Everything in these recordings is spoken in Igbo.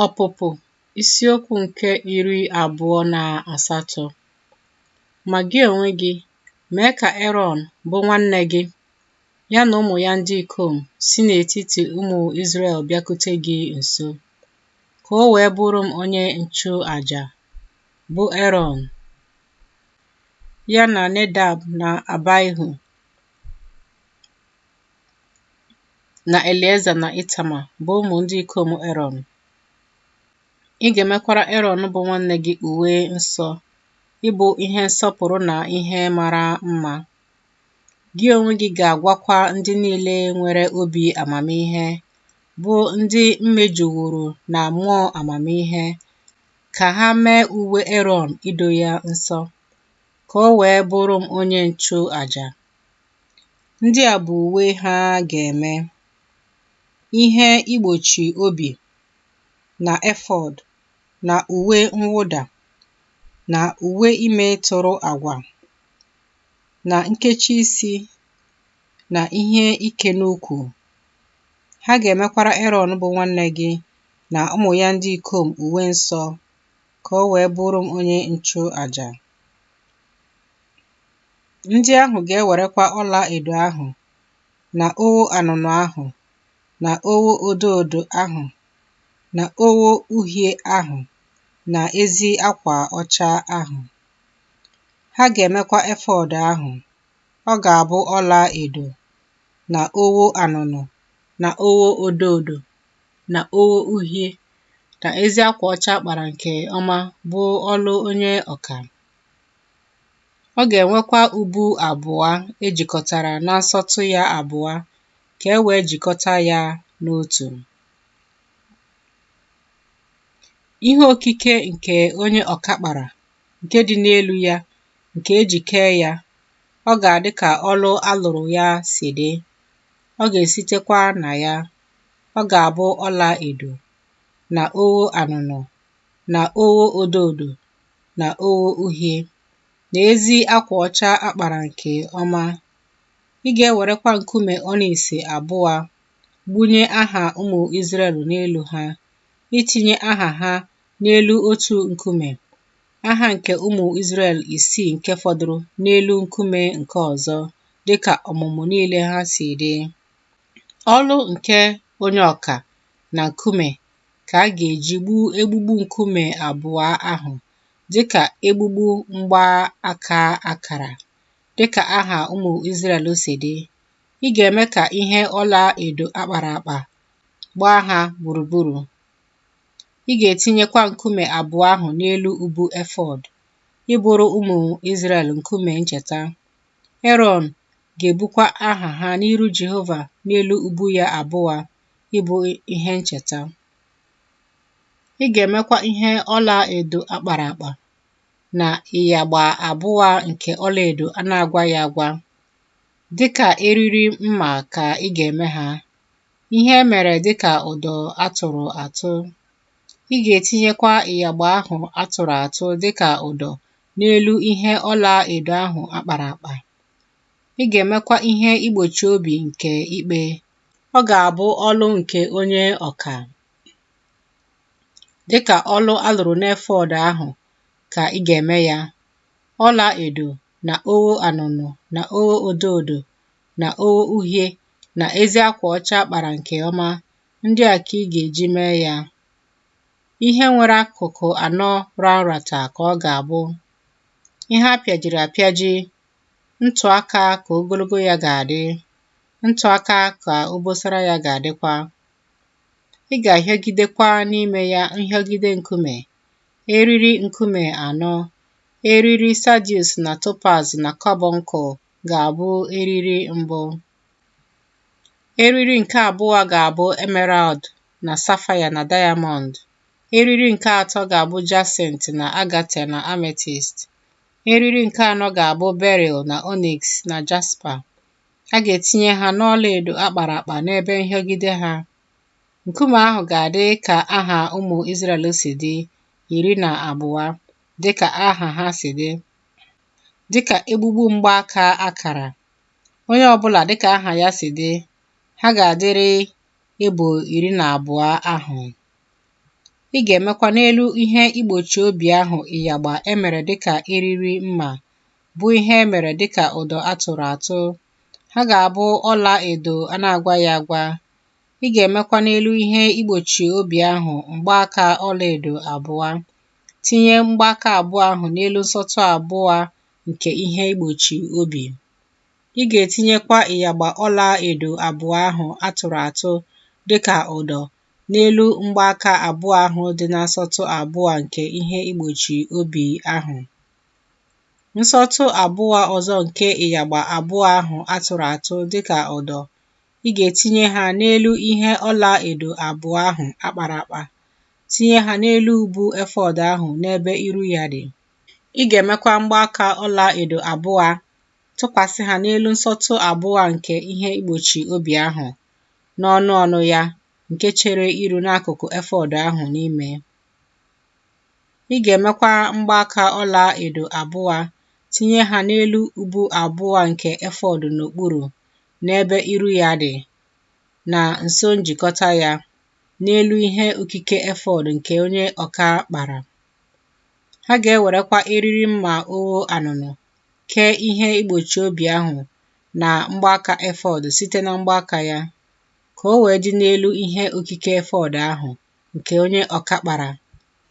Ọpụpụ isiokwu nke 28. Ma gị onwe gị, mee ka Erọn, bụ nwanne gị, ya na ụmụ ya ndị ikom si n'etiti ụmụ Izrel bịakute gị nso, ka o wee bụrụ m onye nchụaja, bụ Erọn, ya na Nedab na Abaịhu na Elieza na Ịtama, bụ ụmụ ndị ikom Erọn. Ị ga-emekwara Erọn bụ nwanne gị uwe nsọ, ịbụ ihe nsọpụrụ na ihe mara mma. Gị onwe gị ga-agwakwa ndị niile nwere obi amamihe, bụ ndị m mejuworo na mmụọ amamihe, ka ha mee uwe Erọn ido ya nsọ, ka o wee bụrụ m onye nchụaja. Ndị a bụ uwe ha ga-eme: ihe igbochi obi, na efọd, na uwe mwụda, na uwe ime tụrụ agwa, na nkechi isi, na ihe ike n'ukwu. Ha ga-emekwara Erọn bụ nwanne gị na ụmụ ya ndị ikom uwe nsọ, ka o wee bụrụ m onye nchụaja. Ndị ahụ ga-ewerekwa ọla edo ahụ, na ogho anụnụ ahụ, na ogho odo odo ahụ, na ogho uhie ahụ, na ezi akwa ọcha ahụ. Ha ga-emekwa efọd ahụ, ọ ga-abụ ọla edo, na ogho anụnụ, na ogho odo odo, na ogho uhie, na ezi akwa ọcha a kpara nke ọma, bụ ọlụ onye ọka. Ọ ga-enwekwa ubu abụọ e jikọtara na nsọtụ ya abụọ ka e wee jikọta ya n'otu. Ihe okike nke onye ọka kpara, nke dị n'elu ya, nke e ji kee ya, ọ ga-adị ka ọlụ a lụrụ ya si dị, ọ ga-esitekwa na ya, ọ ga-abụ ọla edo, na ogho anụnụ, na ogho odo odo, na ogho uhie, na ezi akwa ọcha a kpara nke ọma. Ị ga-ewerekwa nkume ọnis abụọ gbunye aha ụmụ Izrel n'elu ha, itinye aha ha n'elu otu nkume, aha nke ụmụ Izrel isii nke fọdụrụ n'elu nkume nke ọzọ, dị ka ọmụmụ niile ha si dị. Ọlụ nke onye ọka na nkume ka a ga-eji gbuo egbugbu nkume abụọ ahụ, dịka egbugbu mgbaaka akara, dịka aha ụmụ Izrel si dị. Ị ga-eme ka ihe ọla edo akpara akpa gbaa ha gburugburu. Ị ga-etinyekwa nkume abụọ ahụ n'elu ubu efọd, ịbụrụ ụmụ Izrel nkume ncheta. Erọn ga-ebukwa aha ha n'iru Jehova n'elu ubu ya abụọ ịbụ ihe ncheta. Ị ga-emekwa ihe ọla edo akpara akpa na ịyagba abụọ nke ọlaedo a na-agwaghị agwa. Dịka eriri mma ka ị ga-eme ha, ihe e mere dịka ụdọ a tụrụ atụ. Ị ga-etinyekwa ịyagba ahụ a tụrụ atụ dịka ụdọ n'elu ihe ọla edo ahụ a kpara akpa. Ị ga-emekwa ihe igbochi obi nke ikpe. Ọ ga-abụ ọlụ nke onye ọka. Dịka ọlụ a lụrụ n'efọd ahụ ka ị ga-eme ya, ọla edo na ogho anụnụ na ogho odo odo na ogho uhie na ezi akwa ọcha a kpara nke ọma, ndị a ka ị ga-eji mee ya. Ihe nwere akụkụ anọ ra nrata ka ọ ga-abụ. Ihe a pịajiri apịaji, ntụaka ka ogologo ya ga-adị, ntụaka ka obosara ya ga-adịkwa. Ị ga-ahịọgidekwa n'ime ya nhịọgide nkume, eriri nkume anọ, eriri sadius na topaz na kọbọnkụl ga-abụ eriri mbụ. Eriri nke abụọ ga-abụ emerald na safaia na diamọnd. Eriri nke atọ ga-abụ jasint na agate na ametist. Eriri nke anọ ga-abụ beril na onyx na jaspa. A ga-etinye ha n'ọlaedo a kpara akpa n'ebe nhịọgide ha. Nkume ahụ ga-adị ka aha ụmụ Izrel si dị, 12, dịka aha ha si dị, dịka egbugbu mgbaaka akara. Onye ọbụla dịka aha ya si dị, ha ga-adịrị ebo 12 ahụ. Ị ga-emekwa n'elu ihe igbochi obi ahụ ịyagba e mere dịka eriri mma, bụ ihe e mere dịka ụdọ a tụrụ atụ. Ha ga-abụ ọla edo a na-agwaghị agwa. Ị ga-emekwa n'elu ihe igbochi obi ahụ mgbaaka ọlaedo abụọ. Tinye mgbaaka abụọ ahụ n'elu nsọtụ abụọ nke ihe igbochi obi. Ị ga-etinyekwa ịyagba ọla edo abụọ ahụ a tụrụ atụ dịka ụdọ n'elu mgbaaka abụọ ahụ dị na nsọtụ abụọ nke ihe igbochi obi ahụ. Nsọtụ abụọ ọzọ nke ịyagba abụọ ahụ a tụrụ atụ dịka ụdọ, ị ga-etinye ha n'elu ihe ọla edo abụọ ahụ a kpara akpa, tinye ha n'elu ubu efọd ahụ n'ebe iru ya dị. Ị ga-emekwa mgbaaka ọla edo abụọ, tụkwasị ha n'elu nsọtụ abụọ nke ihe igbochi obi ahụ, n'ọnụ ọnụ ya nke chere iru n'akụkụ efọd ahụ n'ime. Ị ga-emekwa mgbaaka ọla edo abụọ, tinye ha n'elu ubu abụọ nke efọd n'okpuru, n'ebe iru ya dị, na nso njikọta ya, n'elu ihe okike efọd nke onye ọka kpara. Ha ga-ewerekwa eriri mma ogho anụnụ kee ihe igbochi obi ahụ na mgbaaka efọd site na mgbaaka ya, ka o wee dị n'elu ihe okike efọd ahụ nke onye ọka kpara,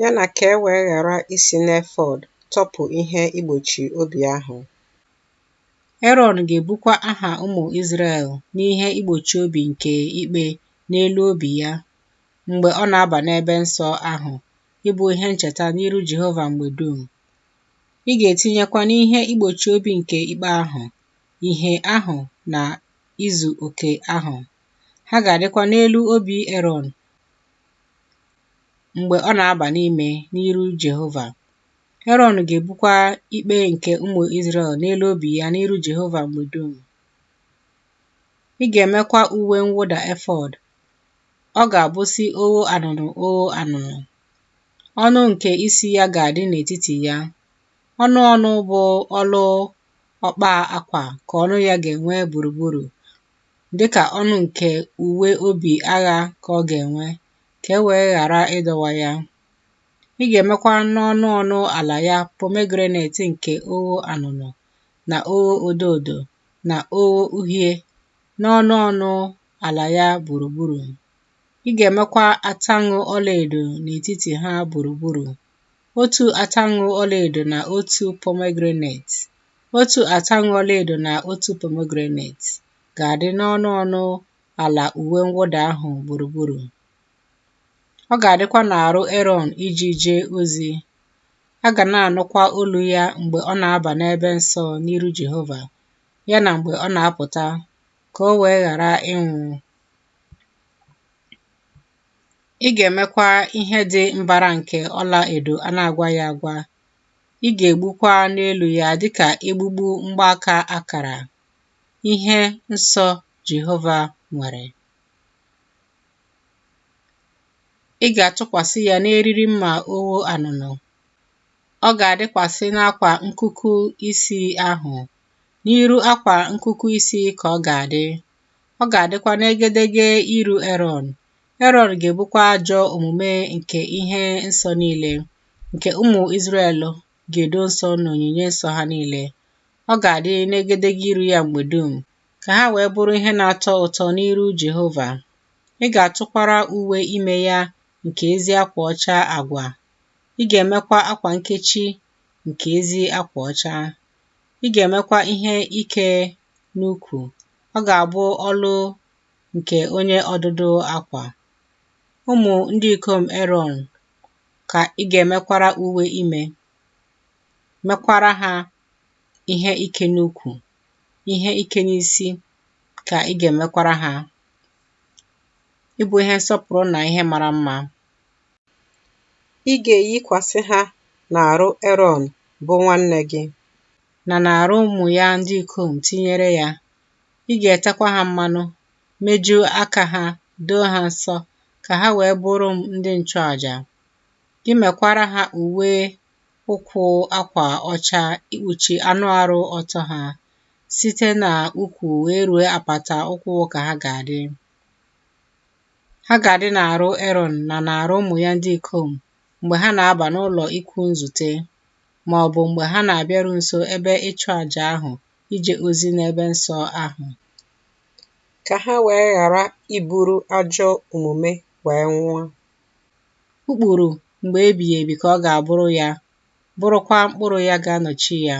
ya na ka e wee ghara isi n'efọd tọpụ ihe igbochi obi ahụ. Erọn ga-ebukwa aha ụmụ Izrel n'ihe igbochi obi nke ikpe n'elu obi ya, mgbe ọ na-aba n'ebe nsọ ahụ, ịbụ ihe ncheta n'iru Jehova mgbe dum. Ị ga-etinyekwa n'ihe igbochi obi nke ikpe ahụ, ìhè ahụ na izu oke ahụ. Ha ga-adịkwa n'elu obi Erọn mgbe ọ na-aba n'ime n'iru Jehova. Erọn ga-ebukwa ikpe nke ụmụ Izrel n'elu obi ya n'iru Jehova mgbe dum. Ị ga-emekwa uwe mwụda efọd. Ọ ga-abụsị ogho anụnụ ogho anụnụ. Ọnụ nke isi ya ga-adị n'etiti ya. Ọnụ ọnụ bụ ọlụ ọkpa akwa ka ọnụ ya ga-enwe gburugburu, dịka ọnụ nke uwe obi agha ka ọ ga-enwe, ka e wee ghara ịdọwa ya. Ị ga-emekwa n'ọnụ ọnụ ala ya pomegranate nke ogho anụnụ, na ogho odo odo, na ogho uhie, n'ọnụ ọnụ ala ya gburugburu. Ị ga-emekwa ataṅụ ọlaedo n'etiti ha gburugburu, otu ataṅụ ọlaedo na otu pomegranate, otu ataṅụ ọlaedo na otu pomegranate ga-adị n'ọnụ ọnụ ala uwe mwụda ahụ gburugburu. Ọ ga-adịkwa n'arụ Erọn iji jee ozi. A ga na-anụkwa olu ya mgbe ọ na-aba n'ebe nsọ n'iru Jehova, ya na mgbe ọ na-apụta, ka o wee ghara ịnwụ. Ị ga-emekwa ihe dị mbara nke ọla edo a na-agwaghị agwa. Ị ga-egbukwa n'elu ya dịka egbugbu mgbaaka akara, ihe nsọ Jehova nwere. Ị ga-atụkwasị ya n'eriri mma ogho anụnụ. Ọ ga-adịkwasị n'akwa nkuku isi ahụ. N'iru akwa nkuku isi ka ọ ga-adị. Ọ ga-adịkwa n'egedege iru Erọn. Erọn ga-ebukwa ajọ omume nke ihe nsọ niile, nke ụmụ Izrel ga-edo nsọ n'onyinye nsọ ha niile. Ọ ga-adị n'egedege iru ya mgbe dum, ka ha wee bụrụ ihe na-atọ ụtọ n'iru Jehova. Ị ga-atụkwara uwe ime ya nke ezi akwa ọcha agwa. Ị ga-emekwa akwa nkechi nke ezi akwa ọcha. Ị ga-emekwa ihe ike n'ukwu. Ọ ga-abụ ọlụ nke onye ọdụdụ akwa. Ụmụ ndị ikom Erọn ka ị ga-emekwara uwe ime, mekwara ha ihe ike n'ukwu, ihe ike n'isi ka ị ga-emekwara ha, ịbụ ihe nsọpụrụ na ihe mara mma. Ị ga-eyikwasị ha n'arụ Erọn bụ nwanne gị, na n'arụ ụmụ ya ndị ikom tinyere ya. Ị ga-etekwa ha mmanụ, mejuo aka ha, doo ha nsọ, ka ha wee bụrụ m ndị nchụaja. Gị mekwara ha uwe ụkwụ akwa ọcha ikpuchi anụ arụ ọtọ ha, site na ukwu wee rue apata ụkwụ ka ha ga-adị. Ha ga-adị n'arụ Erọn na n'arụ ụmụ ya ndị ikom mgbe ha na-aba n'ụlọikwuu nzute, ma ọ bụ mgbe ha na-abịaru nso ebe ịchụaja ahụ ije ozi n'ebe nsọ ahụ, ka ha wee ghara iburu ajọ omume wee nwụọ. Ụkpụrụ mgbe ebighị ebi ka ọ ga-abụrụ ya, bụrụkwa mkpụrụ ya ga-anọchi ya.